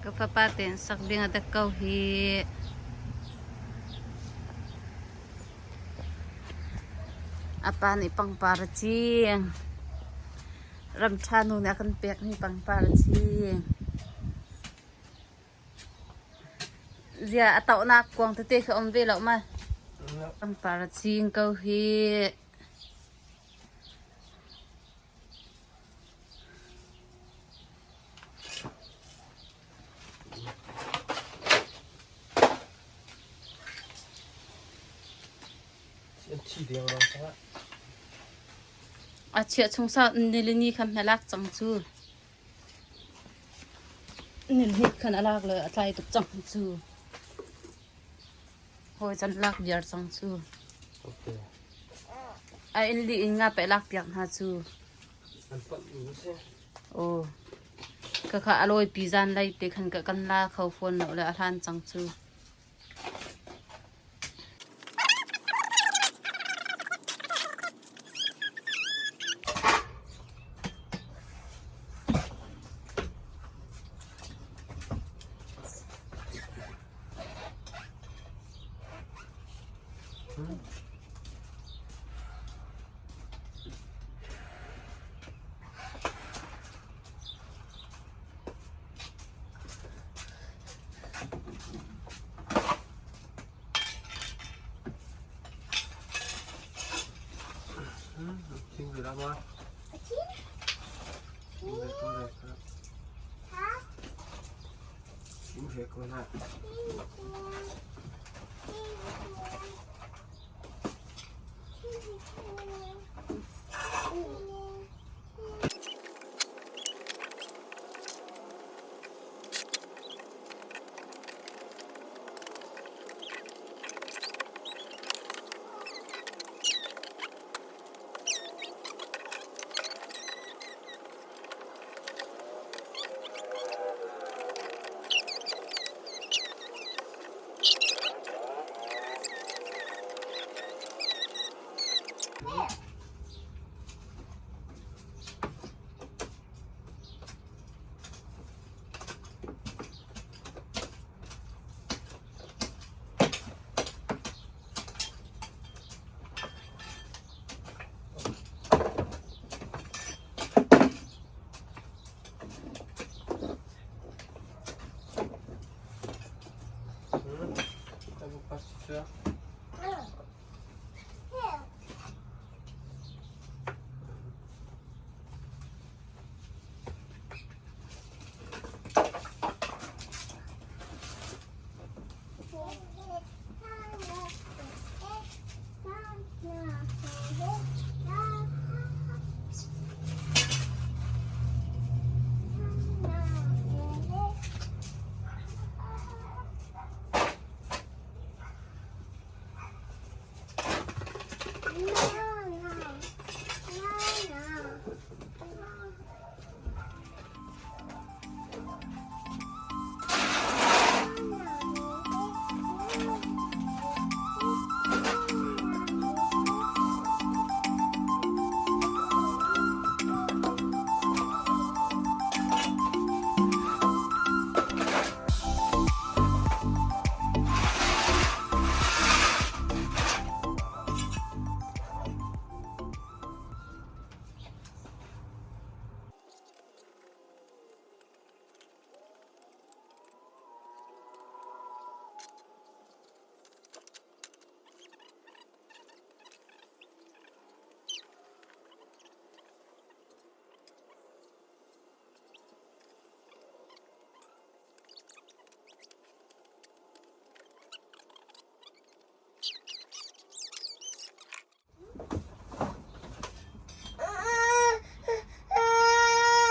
Ka fapa tein sak ding a dak ko hi. A pa nih pangpar a cing. Ramṭha nu nih a kan pekmi pangpar a cing. Zia a tohnak kuang tete khi um ve lo ma? Pangpar a cing ko hi. An thi dengmang cang ah. A chiah chung sau nilini khan na lak cang cu. Nilhnih khan a lak le a tlai tuk cang cu. Hawi can lak viar cang cu. Okay. A inn li in nga pe lak piak hna cu. An panh mi si. Aw. Ka kha a lawi pi zan lei te khan ka kan la kho fawn lo le a hlan cang cu. Thing ve la ma. Thing ve ko ve ko. Thing ve ko na.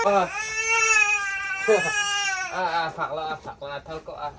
Ah. Ah, ah, fak la, fak la, thal ko ah.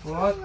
What?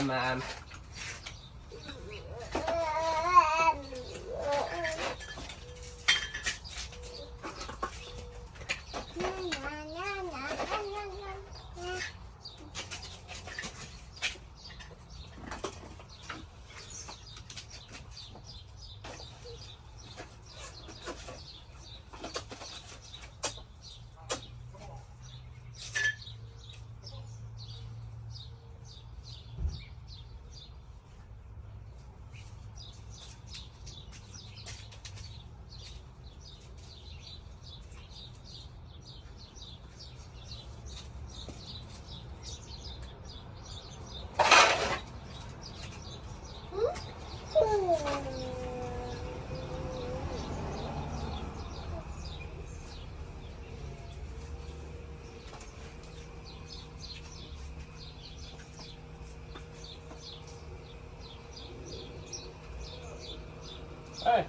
Am am. Hey.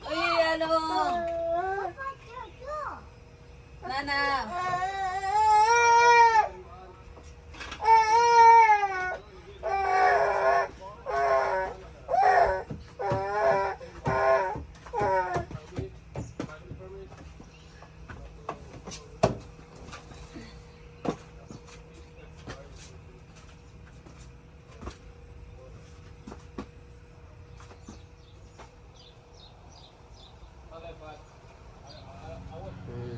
Uy, ano? Nana.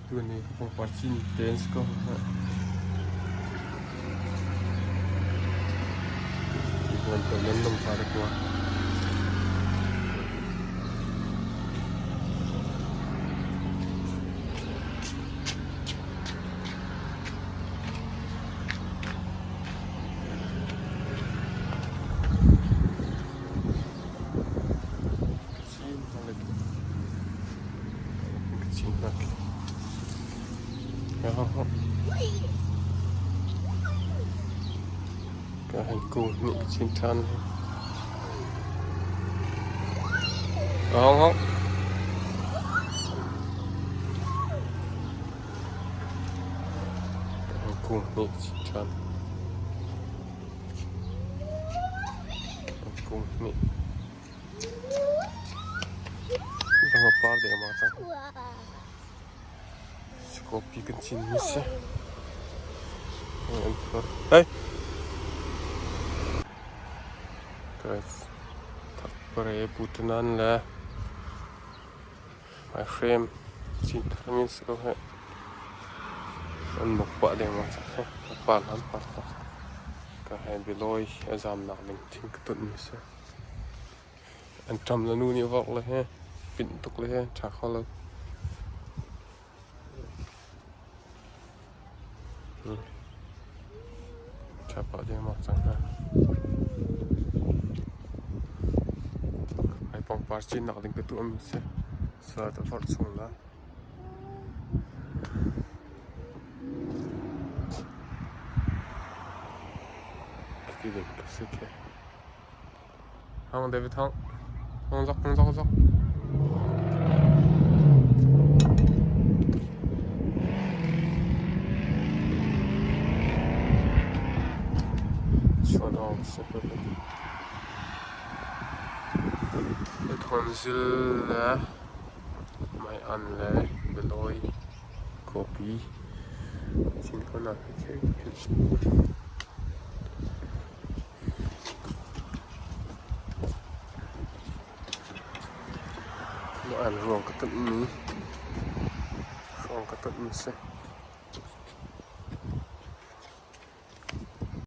Tuni pangpar cin te an si ko. Ka hei kung nih ka cin ṭhan. Hong hong. Ka hei kung nih ka cin ṭhan. Kung nih. Dang a par dengmang cang. Kopi kan cinmi si. An phur. Hey! Thakpare Bhutan le Hmaihhrem cin tharmi si ko hih. An muk pah dengmang cang hih. A par hlan par ta. Ka hei bilawi a zamnak ding thing ka tunhmi si. An ṭam le nu nih vok le he pinh tuk le he ṭha kho lo. Ṭha pah dengmang cang hna. Ai pangpar cinnak ding ka tuahmi si. Sa ta forh chung la. Khi ding ka si khi. Hang David hang. Hang zok hang zok zok. si. Thawnzil le maian le bialawi kawpi cinkhawnak hi Mah an ruang ka tonhmi si.